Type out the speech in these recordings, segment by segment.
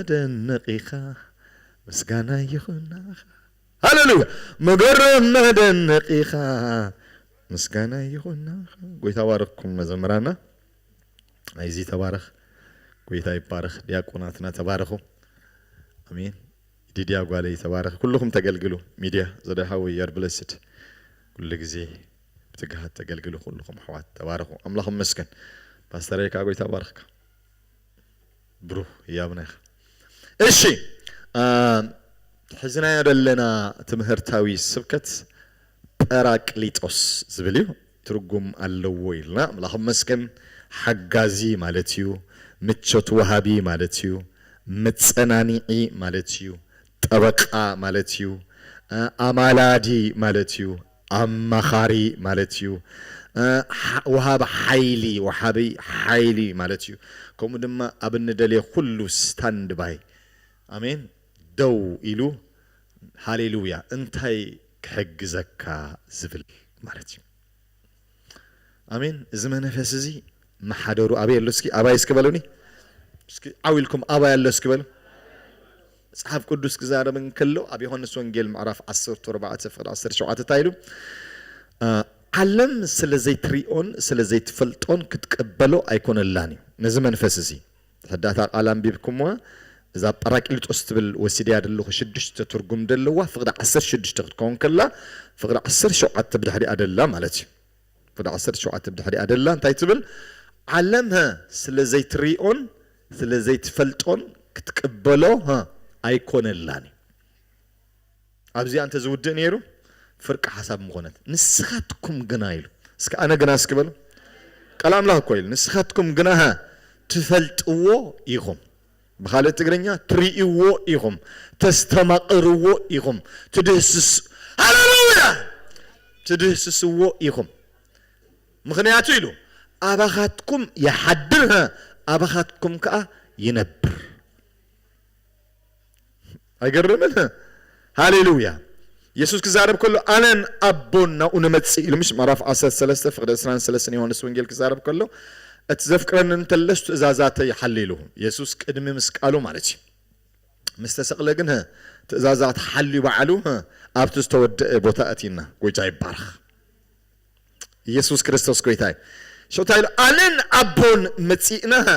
መደነቒኻ ምስጋና ይኹን ናኻ። ሃሌሉያ! መገረም መደነቒኻ ምስጋና ይኹን ናኻ። ጎይታ ባርኽኩም መዘምራና። ኣይዚ ተባረኽ። ጎይታ ይባረኽ። ዲያቆናትና ተባረኹ። ኣሜን። ዲድያ ጓለይ ተባረኽ። ኩልኹም ተገልግሉ። ሚድያ ዘደይ ሓወይ you're blessed። ኩሉ ግዜ ብትግሃት ተገልግሉ ኩልኹም ኣሕዋት ተባረኹ። ኣምላኽ ይመስገን። ፓስተረይ ከዓ ጎይታ ባርኽካ። ብሩህ ህያብና ኢኻ። እሺ፣ አ፣ ሒዝናዮ ዘለና ትምህርታዊ ስብከት ጳራቅሊጦስ ዝብል እዩ። ትርጉም ኣለዎ ኢልና፣ ኣምላኽ ይመስገን፣ ሓጋዚ ማለት እዩ፣ ምቾት ወሃቢ ማለት እዩ፣ መጸናኒዒ ማለት እዩ፣ ጠበቃ ማለት እዩ፣ አ፣ ኣማላዲ ማለት እዩ፣ ኣማኻሪ ማለት እዩ፣ አ፣ ሓ-፣ ወሃቢ ሓይሊ፣ ወሃቢ ሓይሊ ማለት እዩ። ከምኡ ድማ ኣብ እንደልዮ ኩሉ ስታንድ ባይ፣ ኣሜን፣ ደው ኢሉ፣ ሃሌሉያ፣ እንታይ ክሕግዘካ ዝብል ማለት እዩ። ኣሜን። እዚ መንፈስ እዚ መሓደሩ ኣበይ ኣሎ? እስኪ ኣባይ እስኪ በሉኒ። እስኪ ዓው ኢልኩም ኣባይ ኣሎ እስኪ በሉ። መጽሓፍ ቅዱስ ክዛረብ እንከሎ ኣብ ዮሃንስ ወንጌል ምዕራፍ ዓሰርተ ኣርባዕተ ፍቕዲ ዓሰርተ ሸውዓተ እንታይ ኢሉ? አ፣ ዓለም ስለ ዘይትሪኦን ስለ ዘይትፈልጦን ክትቀበሎ ኣይኮነላን እዩ። ነዚ መንፈስ እዚ ሕዳታ ቃል ኣንቢብኩምዋ፣ እዛ ጳራቅሊጦስ ትብል ወሲድያ ዘለኹ ሽዱሽተ ትርጉም ዘለዋ ፍቕዲ ዓሰርተ ሽዱሽተ ክትከውን ከላ፣ ፍቕዲ ዓሰርተ ሸውዓተ ብድሕሪኣ ደላ ማለት እዩ። ፍቕዲ ዓሰርተ ሸውዓተ ብድሕሪኣ ደላ እንታይ ትብል? ዓለም፣ ሀ፣ ስለ ዘይትሪኦን ስለ ዘይትፈልጦን ክትቅበሎ፣ ሀ፣ ኣይኮነላን እዩ። ኣብዚኣ እንተ ዝውድእ ነይሩ፣ ፍርቂ ሓሳብ ምኾነት። ንስኻትኩም ግና ኢሉ። እስከ ኣነ ግና እስኪ በሉ። ቃል ኣምላኽ እኮ ኢሉ። ንስኻትኩም ግና፣ ሀ፣ ትፈልጥዎ ኢኹም። ብኻልእ ትግርኛ፣ ትርእይዎ ኢኹም። ተስተማቕርዎ ኢኹም። ትድህስስ-፣ ሃሌሉያ! ትድህስስዎ ኢኹም። ምኽንያቱ ኢሉ፣ ኣባኻትኩም ይሓድር፣ ሀ፣ ኣባኻትኩም ከኣ ይነብር። ኣይገርምን? ሃሌሉያ። የሱስ ክዛረብ ከሎ፣ "ኣነን ኣቦን ናብኡ ንመጽእ" ኢሉ፣ ምሽ ምዕራፍ ዓሰርተ ሰለስተ ፍቕዲ ዕስራን ሰለስተን ዮሃንስ ወንጌል ክዛረብ ከሎ፣ "እቲ ዘፍቅረኒ እንተለስ ትእዛዛተይ ይሓሊ" ኢሉ። የሱስ ቅድሚ ምስቃሉ ማለት እዩ። ምስ ተሰቕለ ግን፣ ሀ፣ ትእዛዛት ሓልዩ ባዕሉ፣ ሀ፣ ኣብቲ ዝተወደአ ቦታ ኣእትዩና። ጎይታ ይባረኽ። ኢየሱስ ክርስቶስ ጎይታ እዩ። ሸውታይ ኢሉ፣ "ኣነን ኣቦን መጺእና፣ ሀ፣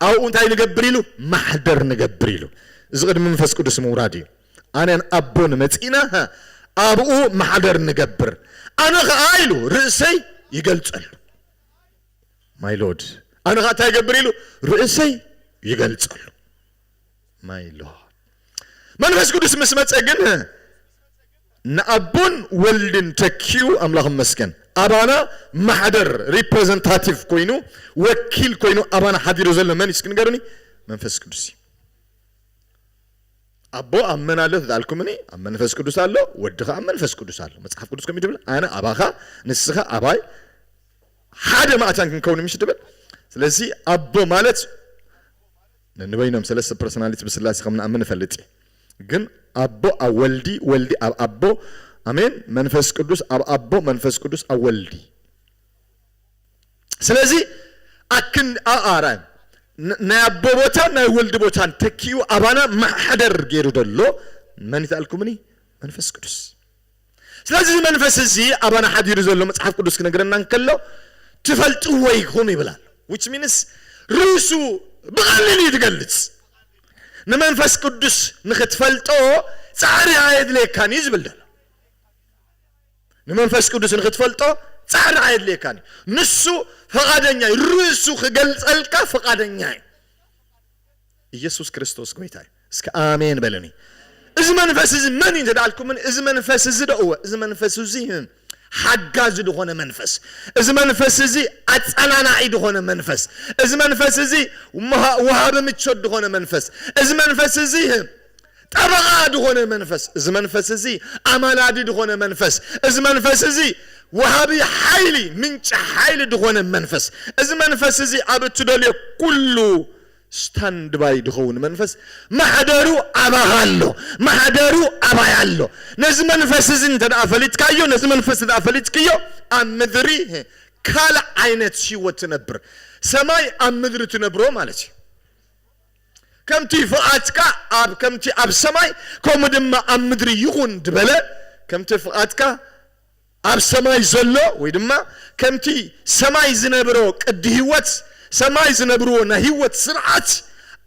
ኣብኡ እንታይ ንገብር?" ኢሉ፣ "ማሕደር ንገብር" ኢሉ። እዚ ቅድሚ መንፈስ ቅዱስ ምውራድ እዩ። "ኣነን ኣቦን መጺእና፣ ሀ፣ ኣብኡ ማሕደር ንገብር። ኣነ ኸኣ" ኢሉ፣ "ርእሰይ ይገልጸሉ።" ማይ ሎርድ። "ኣነ ኸኣ እንታይ ይገብር?" ኢሉ፣ "ርእሰይ ይገልጸሉ።" ማይ ሎርድ። መንፈስ ቅዱስ ምስ መጸ ግን ንኣቦን ወልድን ተኪኡ፣ ኣምላኽ ይመስገን፣ ኣባና ማሕደር፣ ሪፕሬዘንታቲቭ ኮይኑ፣ ወኪል ኮይኑ ኣባና ሓዲሩ ዘሎ መን እዩ እስኪ ንገሩኒ? መንፈስ ቅዱስ እዩ። ኣቦ ኣብ መን ኣሎ ተዳልኩምኒ? ኣብ መንፈስ ቅዱስ ኣሎ። ወዲ ኸኣ ኣብ መንፈስ ቅዱስ ኣሎ። መጽሓፍ ቅዱስ ከምኡ ትብል፣ "ኣነ ኣባኻ፣ ንስኻ ኣባይ፣ ሓደ ማእታን ክንከውን" ምሽ ትብል። ስለዚ ኣቦ ማለት ነንበይኖም ሰለስተ ፐርሶናሊቲ ብስላሴ ከም ንኣምን ንፈልጥ እዩ። ግን ኣቦ ኣብ ወልዲ፣ ወልዲ ኣብ ኣቦ፣ ኣሜን፣ መንፈስ ቅዱስ ኣብ ኣቦ፣ መንፈስ ቅዱስ ኣብ ወልዲ። ስለዚ ኣክን-፣ ኣኣራ ን-፣ ናይ ኣቦ ቦታን ናይ ወልዲ ቦታን ተኪኡ ኣባና ማሕደር ገይሩ ዘሎ መን ይተኣልኩምኒ? መንፈስ ቅዱስ። ስለዚ እዚ መንፈስ እዚ ኣባና ሓዲሩ ዘሎ መጽሓፍ ቅዱስ ክነግረና እንከሎ፣ "ትፈልጥዎ ኢኹም" ይብል ኣሎ። Which means ርእሱ ብቐሊል እዩ ዝገልጽ። ንመንፈስ ቅዱስ ንኽትፈልጦ ጻዕሪ ኣየድልየካን እዩ ዝብል ዘሎ። ንመንፈስ ቅዱስ ንኽትፈልጦ ጻዕሪ ኣየድልየካን እዩ። ንሱ ፈቓደኛ እዩ። ርእሱ ክገልጸልካ ፈቓደኛ እዩ። ኢየሱስ ክርስቶስ ጎይታ እዩ። እስከ ኣሜን በሉኒ። እዚ መንፈስ እዚ መን እዩ እንተ ደኣልኩምን፣ እዚ መንፈስ እዚ ዶ እወ፣ እዚ መንፈስ እዚ ሓጋዚ ዝኾነ መንፈስ፣ እዚ መንፈስ እዚ ኣጸናናዒ ዝኾነ መንፈስ፣ እዚ መንፈስ እዚ መሃ-፣ ወሃቢ ምቾት ዝኾነ መንፈስ፣ እዚ መንፈስ እዚ ጠበቓ ዝኾነ መንፈስ፣ እዚ መንፈስ እዚ ኣማላዲ ዝኾነ መንፈስ፣ እዚ መንፈስ እዚ ወሃቢ ሓይሊ፣ ምንጪ ሓይሊ ዝኾነ መንፈስ፣ እዚ መንፈስ እዚ ኣብ እትደልዮ ኩሉ ስታንድ ባይ ድኸውን መንፈስ ማሕደሩ ኣባኻ ኣሎ፣ ማሕደሩ ኣባይ ኣሎ። ነዚ መንፈስ እዚ እንተ ደኣ ፈሊጥካዮ፣ ነዚ መንፈስ እንተ ደኣ ፈሊጥክዮ፣ ኣብ ምድሪ ካልእ ዓይነት ህይወት ትነብር። ሰማይ ኣብ ምድሪ ትነብሮ ማለት እዩ። ከምቲ ፍቓድካ ኣብ፣ ከምቲ ኣብ ሰማይ፣ ከምኡ ድማ ኣብ ምድሪ ይኹን ዝበለ፣ ከምቲ ፍቓድካ ኣብ ሰማይ ዘሎ፣ ወይ ድማ ከምቲ ሰማይ ዝነብሮ ቅዲ ህይወት፣ ሰማይ ዝነብርዎ ናይ ህይወት ስርዓት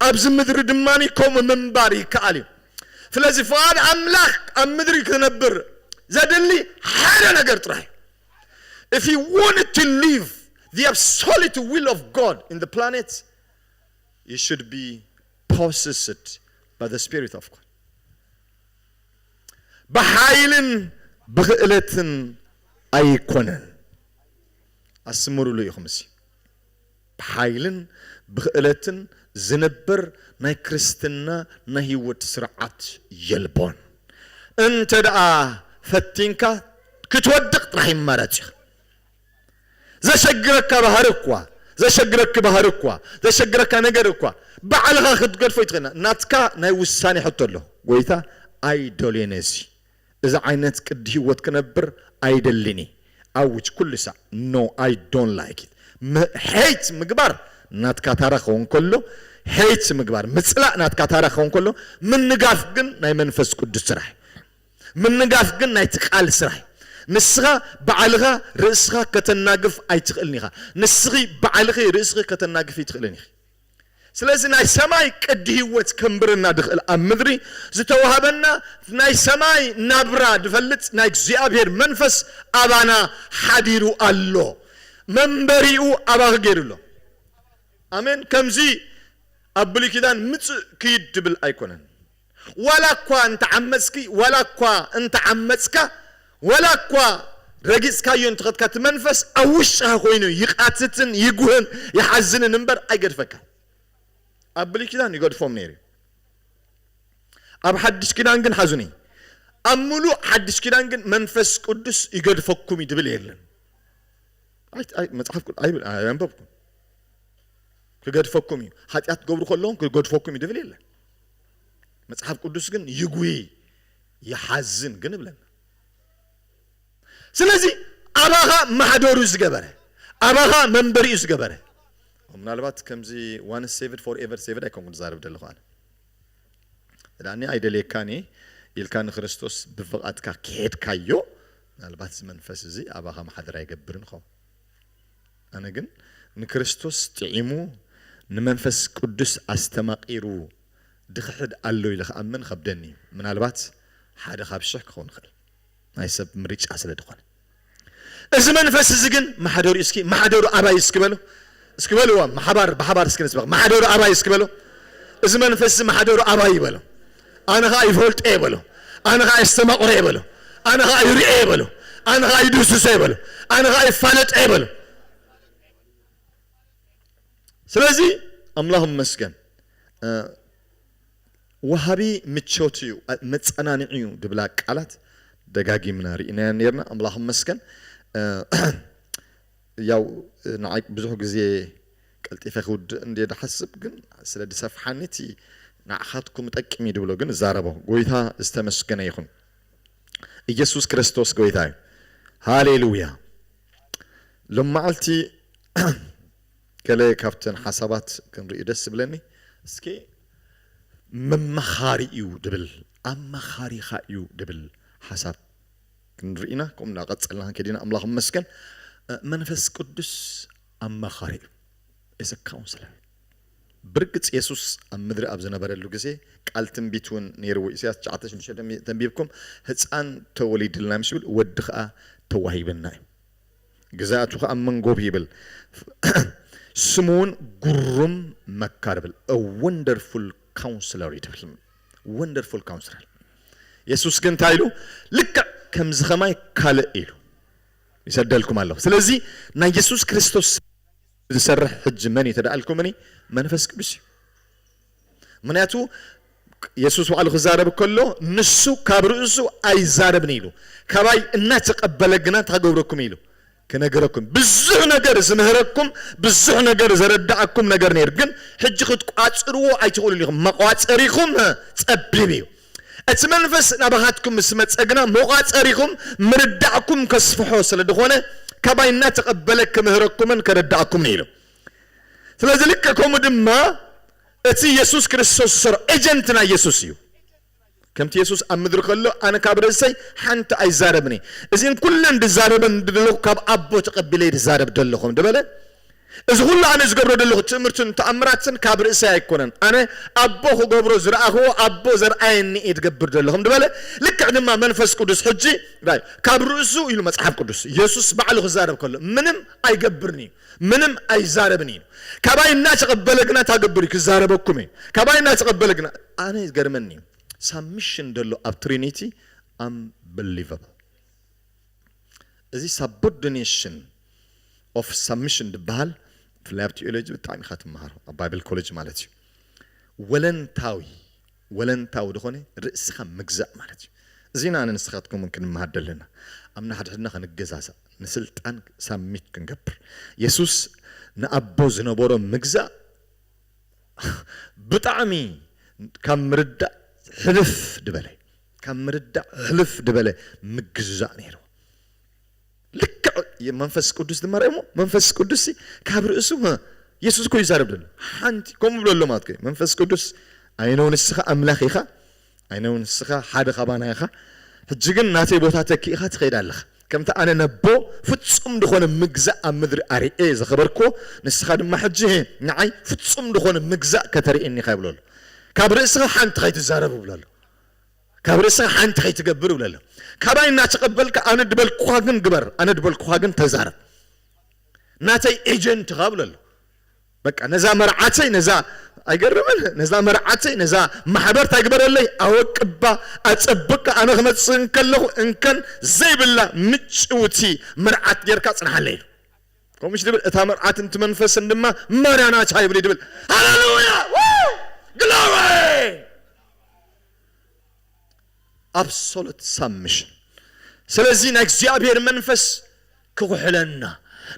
ኣብዚ ምድሪ ድማ ከምኡ ምንባር ይከኣል እዩ። ስለዚ ፍቓድ ኣምላኽ ኣብ ምድሪ ክነብር ዘድሊ ሓደ ነገር ጥራይ እዩ። If you wanted to live the absolute will of God in the planet, you should be possessed by the Spirit of God. ብሓይልን ብኽእለትን ኣይኮነን። ኣስምሩሉ ኢኹም እዚ። ብሓይልን ብኽእለትን ዝንበር ናይ ክርስትና ናይ ህይወት ስርዓት የልቦን። እንተ ደኣ ፈቲንካ ክትወድቕ ጥራሕ ይመረጽ እዩ። ዘሸግረካ ባህሪ እኳ፣ ዘሸግረኪ ባህሪ እኳ፣ ዘሸግረካ ነገር እኳ፣ ባዕልኻ ክትገድፎ ይትኽእልና። ናትካ ናይ ውሳኔ ሕቶ ኣሎ። ጎይታ፣ ኣይደልዮን እዚ። እዚ ዓይነት ቅዲ ህይወት ክነብር ኣይደልን እየ። ኣውጅ ኩሉ ሳዕ፣ "No, I don't like it." ም-፣ ሄይት ምግባር ናትካ ታራ ክኸውን ከሎ፣ ሄይት ምግባር፣ ምጽላእ ናትካ ታራ ክኸውን ከሎ፣ ምንጋፍ ግን ናይ መንፈስ ቅዱስ ስራሕ። ምንጋፍ ግን ናይቲ ቃል ስራሕ። ንስኻ ባዕልኻ ርእስኻ ከተናግፍ ኣይትኽእልን ኢኻ። ንስኺ ባዕልኺ ርእስኺ ከተናግፍ ኣይትኽእልን ኢኺ። ስለዚ ናይ ሰማይ ቅዲ ህይወት ከንብረና ድኽእል ኣብ ምድሪ ዝተዋህበና ናይ ሰማይ ናብራ ድፈልጥ ናይ እግዚኣብሔር መንፈስ ኣባና ሓዲሩ ኣሎ። መንበሪኡ ኣባኺ ገይሩ ኣሎ። ኣሜን። ከምዚ ኣብ ብሉይ ኪዳን ምጽእ ክይድ ድብል ኣይኮነን። ዋላ እኳ እንተዓመጽኪ፣ ዋላ እኳ እንተዓመጽካ፣ ዋላ እኳ ረጊጽካዮ እንተኸድካ፣ እቲ መንፈስ ኣብ ውሽጥኻ ኮይኑ ይቃትትን ይጉህን ይሓዝንን እምበር ኣይገድፈካን። ኣብ ብሉይ ኪዳን ይገድፎም ነይሩ እዩ። ኣብ ሓድሽ ኪዳን ግን ሓዙኒ። ኣብ ምሉእ ሓድሽ ኪዳን ግን መንፈስ ቅዱስ ይገድፈኩም እዩ ድብል የለን። ኣይ-፣ ኣይ-፣ መጽሓፍ ቅዱ-፣ ኣይብል-፣ ኣየንበብኩን። ክገድፈኩም እዩ። ሓጢኣት ትገብሩ ከለኹም ክገድፈኩም እዩ ድብል የለን። መጽሓፍ ቅዱስ ግን ይጉይ፣ ይሓዝን ግን እብለና። ስለዚ ኣባኻ ማሕደሩ ዝገበረ፣ ኣባኻ መንበሪኡ ዝገበረ፣ ምናልባት ከምዚ once saved forever saved ኣይኮንኩን ዝዛረብ ዘለኹ ኣነ። ዳኒ ኣይደልየካን እየ ኢልካ ንክርስቶስ ብፍቓድካ ከሄድካዮ፣ ምናልባት እዚ መንፈስ እዚ ኣባኻ ማሕደር ኣይገብርን ይኸውን። ኣነ ግን ንክርስቶስ ጥዒሙ ንመንፈስ ቅዱስ ኣስተማቒሩ ድኽሕድ ኣሎ ኢለ ክኣምን ከብደኒ እዩ። ምናልባት ሓደ ካብ ሽሕ ክኸውን ይኽእል፣ ናይ ሰብ ምርጫ ስለ ዝኾነ። እዚ መንፈስ እዚ ግን ማሕደሩ፣ እስኪ ማሕደሩ ኣባይ እስኪ በሎ። እስኪ በልዎ፣ ብሓባር፣ ብሓባር እስኪ ንስበኽ። ማሕደሩ ኣባይ እስኪ በሎ። እዚ መንፈስ እዚ ማሕደሩ ኣባይ ይበሎ። ኣነ ኸኣ ይፈልጦ እየ በሎ። ኣነ ኸኣ የስተማቕሮ እየ በሎ። ኣነ ኸኣ ይርእዮ እየ በሎ። ኣነ ኸኣ ይድህስሶ እየ በሎ። ኣነ ኸኣ ይፋለጦ እየ በሎ። ስለዚ ኣምላኽ ይመስገን፣ እ፣ ወሃቢ ምቾት እዩ፣ እ፣ መጸናንዒ እዩ ድብላ ቃላት ደጋጊምና ርኢናዮ ነርና። ኣምላኽ ይመስገን። እ፣ ያው ንዓይ ብዙሕ ግዜ ቀልጢፈ ክውድእ እንድየ ድሓስብ፣ ግን ስለ ድሰፍሓኒ እቲ ንዓኻትኩም ጠቅም እዩ ድብሎ ግን እዛረቦ። ጎይታ ዝተመስገነ ይኹን። ኢየሱስ ክርስቶስ ጎይታ እዩ። ሃሌሉያ። ሎም መዓልቲ ገለ ካብተን ሓሳባት ክንርኢ ደስ ዝብለኒ፣ እስኪ መመኻሪ እዩ ድብል፣ ኣመኻሪኻ እዩ ድብል ሓሳብ ክንርኢ ኢና። ከምኡ እናቐጸልና ክንከይድ ኢና። ኣምላኽ ይመስገን። እ፣ መንፈስ ቅዱስ ኣማኻሪ እዩ። Is a counselor። ብርግጽ የሱስ ኣብ ምድሪ ኣብ ዝነበረሉ ግዜ ቃል ትንቢት እውን ነይርዎ። ኢሳያስ ትሽዓተ ሽዱሽተ ተንቢ-፣ ተንቢብኩም፣ "ህጻን ተወሊድልና" ምስ ይብል፣ "ወዲ ኸኣ ተዋሂበና" እዩ። "ግዝኣቱ ኸኣ መንጎብ" ይብል፣ "ስሙ እውን ግሩም መካር" ይብል። A wonderful counselor እዩ ትብል። Wonderful counselor። የሱስ ግን እንታይ ኢሉ? "ልክዕ ከምዚ ኸማይ ካልእ" ኢሉ ይሰደልኩም ኣለኹ። ስለዚ ናይ የሱስ ክርስቶስ ዝሰርሕ ሕጂ መን እዩ ተደኣልኩምኒ? መንፈስ ቅዱስ እዩ። ምኽንያቱ የሱስ ባዕሉ ክዛረብ ከሎ ንሱ ካብ ርእሱ ኣይዛረብን ኢሉ፣ "ካባይ እናተቐበለ ግና እንታይ ክገብረኩም?" ኢሉ፣ "ክነገረኩም። ብዙሕ ነገር ዝምህረኩም፣ ብዙሕ ነገር ዘረዳእኩም ነገር ነይሩ፣ ግን ሕጂ ክትቋጽርዎ ኣይትኽእሉን ኢኹም። መቋጸሪኹም ጸቢብ እዩ። እቲ መንፈስ ናባኻትኩም ምስ መጸ ግና መቋጸሪኹም ምርዳእኩም ከስፍሖ ስለ ዝኾነ፣ ካባይ እናተቐበለ ክምህረኩምን ከረዳእኩምን" ኢሉ። ስለዚ ልክዕ ከምኡ ድማ እቲ የሱስ ክርስቶስ ዝሰርሖ ኤጀንት ናይ የሱስ እዩ። ከምቲ የሱስ ኣብ ምድሪ ከሎ ኣነ ካብ ርእሰይ ሓንቲ ኣይዛረብን እየ፣ እዚን ኩለን ዝዛረበን ዘለኹ ካብ ኣቦ ተቐቢለ እየ ዝዛረብ ዘለኹም ዝበለ፣ እዚ ኩሉ ኣነ ዝገብሮ ዘለኹ ትእምርትን ተኣምራትን ካብ ርእሰይ ኣይኮነን፣ ኣነ ኣቦ ክገብሮ ዝረኣኽዎ ኣቦ ዘርኣየኒ እየ ዝገብር ዘለኹም ዝበለ፣ ልክዕ ድማ መንፈስ ቅዱስ ሕጂ ራይ ካብ ርእሱ ኢሉ መጽሓፍ ቅዱስ የሱስ ባዕሉ ክዛረብ ከሎ ምንም ኣይገብርን እዩ፣ ምንም ኣይዛረብን እዩ። ካባይ እናተቐበለ ግና ታገብር እዩ ክዛረበኩም እዩ። ካባይ እናተቐበለ ግና ኣነ ዝገርመኒ እዩ ሳብሚሽን ዘሎ ኣብ ትሪኒቲ ኣምበሊቨብል። እዚ ሳቦርዲኔሽን ኦፍ ሳብሚሽን ዝበሃል ብፍላይ ኣብ ቲኦሎጂ ብጣዕሚ ኢኻ ትመሃሮ፣ ኣብ ባይብል ኮሌጅ ማለት እዩ። ወለንታዊ ወለንታዊ ዝኾነ ርእስኻ ምግዛእ ማለት እዩ። እዚና ኣነ ንስኻትኩም እውን ክንመሃር ደለና። ኣብ ንሓድሕድና ክንገዛዛእ፣ ንስልጣን ሳሚት ክንገብር። የሱስ ንኣቦ ዝነበሮ ምግዛእ ብጣዕሚ ካብ ምርዳእ ሕልፍ ድበለ፣ ካብ ምርዳእ ሕልፍ ድበለ ምግዝዛእ ነይርዎ። ልክዕ መንፈስ ቅዱስ ድማ ርእሞ መንፈስ ቅዱስ ካብ ርእሱ የሱስ እኮ ይዛረብ ደሎ ሓንቲ ከምኡ ብለሎ ማለት እዩ። መንፈስ ቅዱስ ኣይነው ንስኻ ኣምላኽ ኢኻ፣ ኣይነው ንስኻ ሓደ ካባና ኢኻ። ሕጂ ግን ናተይ ቦታ ተኪእኻ ትኸይድ ኣለኻ። ከምቲ ኣነ ነቦ ፍጹም ዝኾነ ምግዛእ ኣብ ምድሪ ኣርኤ ዘኸበርክዎ፣ ንስኻ ድማ ሕጂ ንዓይ ፍጹም ዝኾነ ምግዛእ ከተርእየኒ ኢኻ ይብለሉ። ካብ ርእስኻ ሓንቲ ከይትዛረብ ይብለሉ። ካብ ርእስኻ ሓንቲ ከይትገብር ይብለሉ። ካባይ እናተቐበልካ ኣነ ድበልኩኻ ግን ግበር፣ ኣነ ድበልኩኻ ግን ተዛረብ። ናተይ ኤጀንት ኢኻ ብለሉ። በቃ ነዛ መርዓተይ ነዛ ኣይገርምን ነዛ መርዓተይ ነዛ ማሕበር ታግበረለይ ኣወቅባ ኣጸብቅካ ኣነ ክመጽእ እንከለኹ እንከን ዘይብላ ምጭውቲ መርዓት ጌርካ ጽንሓለይ ኢሉ። ከምኡ ድብል እታ መርዓትን እቲ መንፈስን ድማ ማራናታ ይብል ድብል ሃሌሉያ ግሎሪ። ኣብሶሉት ሳብሚሽን። ስለዚ ናይ እግዚኣብሔር መንፈስ ክኹሕለና፣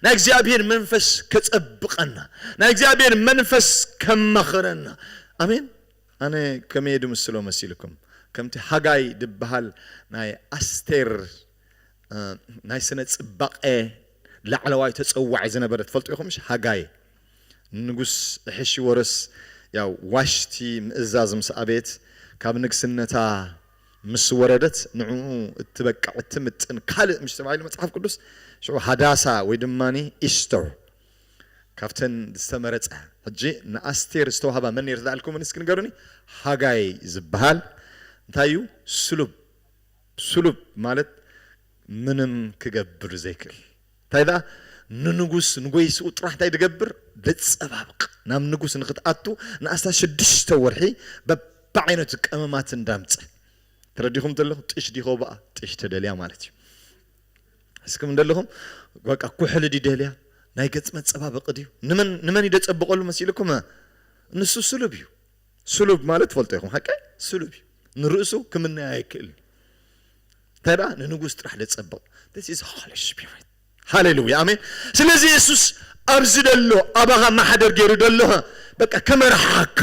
ናይ እግዚኣብሔር መንፈስ ከጸብቐና፣ ናይ እግዚኣብሔር መንፈስ ከማኽረና። ኣሜን። ኣነ ከመይ ድምስሎ መሲልኩም? ከምቲ ሃጋይ ድበሃል ናይ ኣስቴር እ፣ ናይ ስነ ጽባቐ ላዕለዋይ ተጸዋዒ ዝነበረ ትፈልጡ ኢኹም። ሃጋይ ንጉስ ኣሕሽወሮስ ያው ዋሽቲ ምእዛዝ ምስ ኣቤት ካብ ንግስነታ ምስ ወረደት ንዕኡ እትበቅዕ እትምጥን ካልእ ምሽ ተባሂሉ መጽሓፍ ቅዱስ ሽዑ ሃዳሳ ወይ ድማ ኢስተር ካብተን ዝተመረጸ። ሕጂ ንኣስቴር ዝተዋህባ መን ነይሩ ተዳልኩምን እስኪ ንገሩኒ። ሃጋይ ዝበሃል እንታይ እዩ? ስሉብ ስሉብ ማለት ምንም ክገብር ዘይክእል እንታይ ደኣ ንንጉስ ንጎይስኡ ጥራሕ እንታይ ድገብር ደጸባብቕ ናብ ንጉስ ንክትኣቱ ንኣስታት ሽዱሽተ ወርሒ በብዓይነቱ ቀመማት እንዳምጸ ተረዲኹም ዘለኹም ጥሽ ዲኸው በኣ ጥሽ ተደልያ ማለት እዩ። እስኩም እንደለኹም በቃ ኩሕሊ ድደልያ ናይ ገጽ መጸባበቂ ድዩ ንመን ንመን ይደጸብቀሉ መሲልኩም? ንሱ ስሉብ እዩ። ስሉብ ማለት ትፈልጦ ኢኹም ሓቀ ስሉብ እዩ። ንርእሱ ክምነያ ኣይክእል። እንታይ ደኣ ንንጉስ ጥራሕ ደጸብቕ። This is Holy Spirit. ሃሌሉያ ኣሜን። ስለዚ የሱስ ኣብዚ ደሎ ኣባኻ ማሕደር ገይሩ ደሎ በቃ ከመርሓካ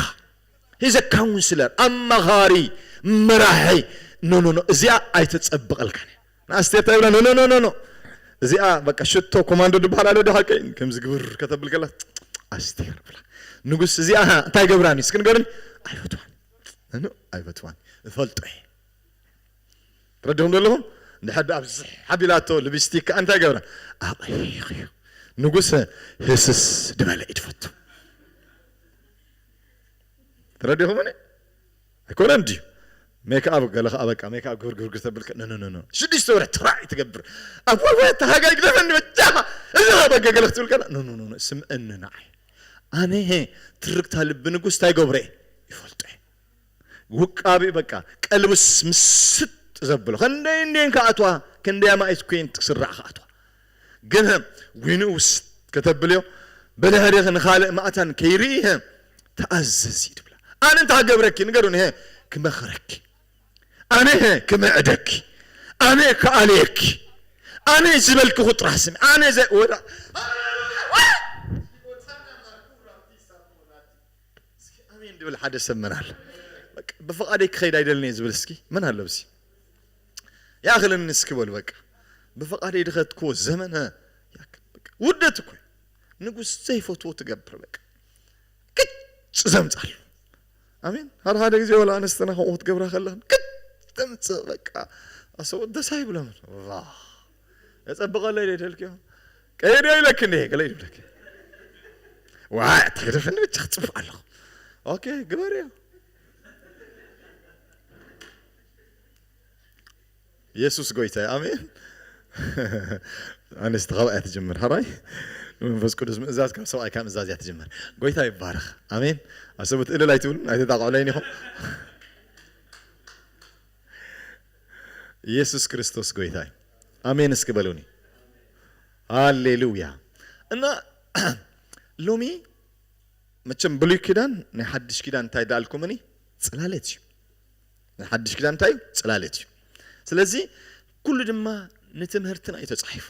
He's a counselor ኣማኻሪ መራሒ ኖ ኖ ኖ እዚኣ ኣይተጸብቐልካን እያ። ንኣስቴር እንታይ ይብላ ኖ ኖ ኖ ኖ እዚኣ በቃ ሽቶ ኮማንዶ ድበሃል ኣሎ ዶ ሓቀይ ከምዚ ግብር ከተብል ከላ ኣስቴር ብላ ንጉስ እዚኣ እንታይ ገብራኒ እስኪ ንገርኒ ኣይፈትዋን ኖ ኣይፈትዋን እፈልጦ እየ ትረድኹም ዘለኹም እንድሕር ኣብዚ ሓቢላቶ ልብስቲክ ከዓ እንታይ ገብራ ኣቐይቕ እዩ ንጉስ ህስስ ድበለ እዩ ትፈቱ ተረዲኹምኒ ኣይኮነን ድዩ ሜክኣብ ገለ ከዓ በቃ ሜክኣብ ግብር ግብር ግብር ተብል ኖ ኖ ኖ ሽዱሽተ ወርሒ ትራይ ትገብር ኣብ ወርሒ ተሃጋይ ግደፈኒ በጃኻ እዚ በቃ ገለ ክትብል ከላ ኖ ኖ ኖ ስምዕኒ ንዓይ ኣነ ትርክታ ልቢ ንጉስ እንታይ ገብረ ይፈልጦ ውቃቢ በቃ ቀልብስ ምስጥ ዘብሎ ከንደይ እንዴን ከኣትዋ ክንደይ ኣማኢት ኮይን ትስራዕ ከኣትዋ ግን ዊንኡስ ከተብልዮ ብድሕሪኺ ንኻልእ ማእታን ከይርኢ ተኣዘዚ ትብላ ኣነ እንታይ ገብረኪ ንገሩኒ ክመኽረኪ ኣነ ክምዕደኪ ኣነ ክኣልየኪ ኣነ ዝበልክኹ ጥራሕ ስሚ ኣነ ወዳ ኣሜን ድብል ሓደ ሰብ መን ኣሎ ብፍቓደይ ክኸይድ ኣይደልን እየ ዝብል እስኪ መን ኣሎ ብሲ ያኽልን እስኪ በሉ በቃ ብፍቓደይ ድኸትክዎ ዘመን ውርደት እኮ ንጉስ ዘይፈትዎ ትገብር በቃ ግጭ ዘምጻሉ ኣሜን። ሓደ ሓደ ግዜ ወላ ኣንስትና ከምኡ ክትገብራ ከለኽን ክተምፅእ በቃ ኣሰብኡት ደስ ኣይብሎምን። ዋ፣ እፀብቐለይ ዶ ይደልክዮ? ቀይደ ይብለክ እንዴ? ገለ ይብለክ። ዋ፣ ተገደፈኒ ብቻ ክፅቡቅ ኣለኹ። ኦኬ፣ ግበርዮ። የሱስ ጎይታ እዩ። ኣሜን። ኣንስቲ ካብኣ እያ ትጅምር። ሕራይ ንመንፈስ ቅዱስ ምእዛዝ ካብ ሰብኣይ ካብ ምእዛዝ እያ ትጅምር። ጎይታ ይባረኽ። ኣሜን። ኣሰቡት እልል ኣይትብሉን ኣይተጣቕዑለይን ኢኹም። ኢየሱስ ክርስቶስ ጎይታ እዩ። ኣሜን እስኪ በሉኒ። ሃሌሉያ። እና ሎሚ መቸም ብሉይ ኪዳን ናይ ሓድሽ ኪዳን እንታይ ዳልኩምኒ? ጽላለት እዩ። ናይ ሓድሽ ኪዳን እንታይ እዩ? ጽላለት እዩ። ስለዚ ኩሉ ድማ ንትምህርትና እዩ ተጻሒፉ።